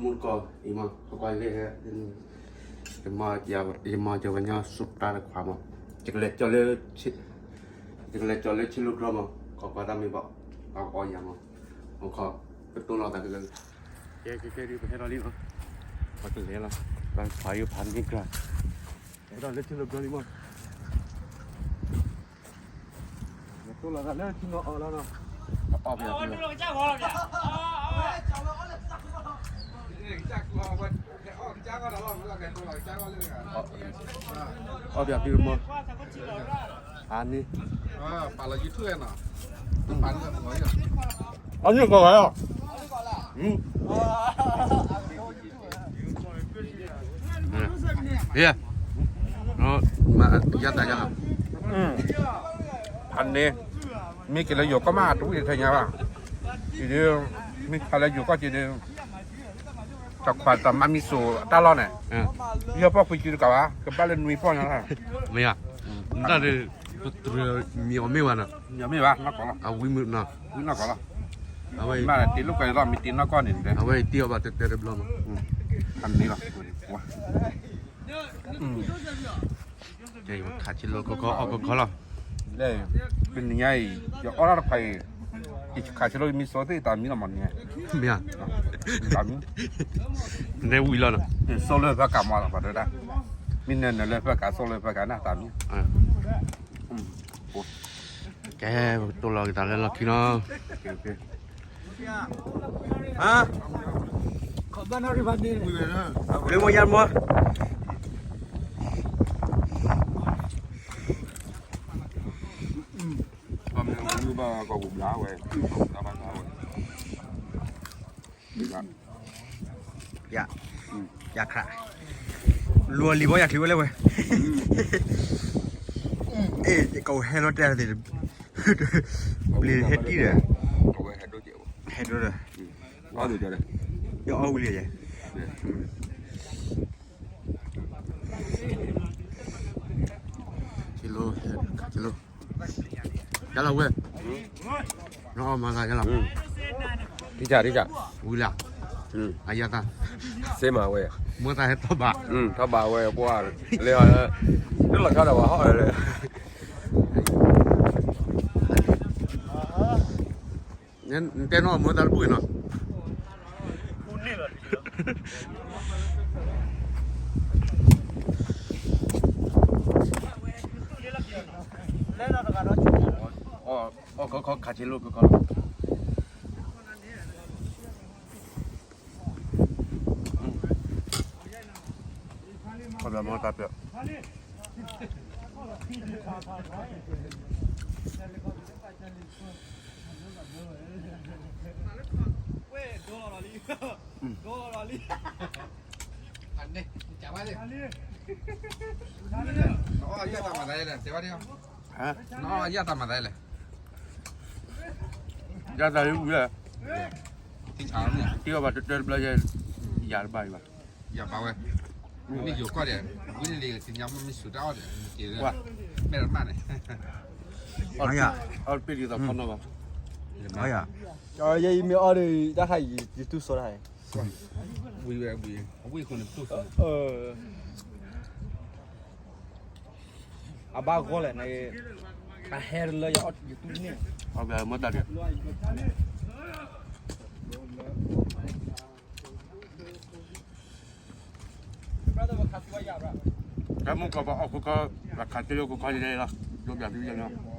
မူတကိးအံၤမး ကွၢ်ကွၢ်လၢ ယမၤယဝဲညီစူးတၢ်တခွါမး ယကလဲၤကၠီလၢ ယကလဲၤကၠီလၢဆ့လိၣ်ကြီမး ကွၢ်ကွၢ်တၢ်မ့ၢ်ဘၣ် ပှၤကအီၣ်ယၤမး အခီ ပတိၢ်လီၤသးကလၢ ကဲကဲကဲဒုး ပဟဲထီၣ်လံမး ပှၤကလဲၤလီၤ ပှၤဖးယိဖးန့ၢ်ကြၢး ဟဲထီၣ်လၢဆ့လိၣ်ကြီလံမး တိၢ်လီၤသးလၢထံနီၤအီၣ်လီၤနီၤ အီၣ်ဖဲ အီၣ်ဖဲဖံမး အန့ၣ် အန့ၣ်ကီးဂၤလီၤ ယၤတၢ်ယၤလီၤ ဖးန့ၣ် မ့ၢ်က့ၤလၢယိၤကီၢ်မး တဝံၣ်တထဲညါဘၣ် ဒ် မ့ၢ်ခါလၢယိၤကီၢ်က့ၤဒီး တခွါတမါမံစိးတၢ်လီၢ်န့ၣ် ယီၢ်ပီၢ်ခွံစုတကးဘၣ် ကဘၣ်လၢနွံပီၢ်ညါလီၤ မ့ၢ်ဧါ တၢ်ဒီး ပတြၢၤမံၤအီၤမ့ၢ်ဝဲနီၤ မ့ၢ်ဝဲနီၤ အဝံမုၣ်နီၤ ဝံနီၢ်ကီၢ်လီၤ အဝဲတ့လိာ်ကွဲးလီၤ မ့ၢ်တ့နီၢ်ကီၢ်န့ၣ် အဝဲတ့အီၤဘၣ်တဲတဲတဘျီမး အန့ၣ်လီၤ ကဲ ခးဆ့လိၣ်ခီခီ အီၣ်ခီခီလီၤ လၢ ပနံၤညါအံၤ ယအီၣ်တၢ်တခွါအံၤ ယခးဆ့လိၣ်မံစိးသ့ၣ်တၢ်မံလီၤမးန့ၣ် မ့ၢ်ဧါ တၢ်မံ နဝံၤလီၤနီၤ စိးလၢဖၢကးမးလီၤ ပှၤတဲဒၣ် မ့ၢ်နနလၢဖၢကး စိးလၢဖၢကးနၢ်တၢ်မံ ကဲ ပကတိၢ်လီၤက့ၤတၢ်လၢလီၢ်ခံနီၤ ဟါ လၢမီၢ်ယါမီၢ် ဘၣ်မနုၤဘၣ်ကီၢ်ပူၤဘျါဝဲ ကီၢ်ပူၤဘျါဘၣ်ဝဲ ယၤ ယၤခး လီၤလံၤဘီယၤချံဝဲလၢဝဲ အဲ ကီၢ်ဟဲလီၤတဲသ့ၣ် ဘျံးဟဲတံၢ်ဒီး ဟဲဒိဒီး ယအီၣ်ဝံၤလံယဲ ကလီၤဝဲ နအီၣ်မၤသးယလီၤ ထံၣ်ကၢ်ထံၣ်ကၢ် ဝံၤလံ အယၤသး စ့မၤဝဲ မ့ၢ်သးဟဲထီၣ်ဘး ထီၣ်ဘးဝဲပှၤ လဲၤ တလီၤကါဒီးဝဲဟီၣ်လဲၣ် နတဲနီၢ်မ့ၢ်သးတဘူၣ်နီၤ အီၣ်ခီခီခးဆ့လိၣ်ခီခီ ခီဘျီမ့ၢ်တၢ်ပျၢ် ယၤတၢ်မၤသးလဲၣ် ယၤတၢ်လၢဝံၤလဲၣ် တ့အီၣ်ဘၣ်တတၢတဘျီယဲ ယၤတဘၣ်အံၤဘၣ် ယၤဘၣ်ဝဲ မ့ၢ်ယိၤကီၢ်ဒီး ဝံလံလံ ကညါမ့ၢ်စူးတၢ်အီၣ်ဒီး က့ၤလၢ မဲာ်တမၣ်န့ၣ် အီၣ်ပ့ၢ်ဒ်သိးဖီနီၣ်ဘၣ် ယဲအံၤမ့ၢ်အီၣ်ဒီး တၢ်ခါအံၤ ယတူၢ်စိတၢ် ဝံၤဝဲ ဝံၤ အဝံၣ်အဃိန့ၣ်တူၢ်စိ အဘၣ်ဂီၢ်လဲၣ်န့ၣ် အဟဲလၢယအီၣ်ယတူၢ်န့ၣ် အဘၣ်မ့ၢ်တၢ်ဒ် တၢ်မုၢ်ကီၢ်ပှၤအီၣ်ခိခီ ပှၤခးတ့လၢခိခီယဲလီၤ ဒိးဘၣ်သုယဲလီၤ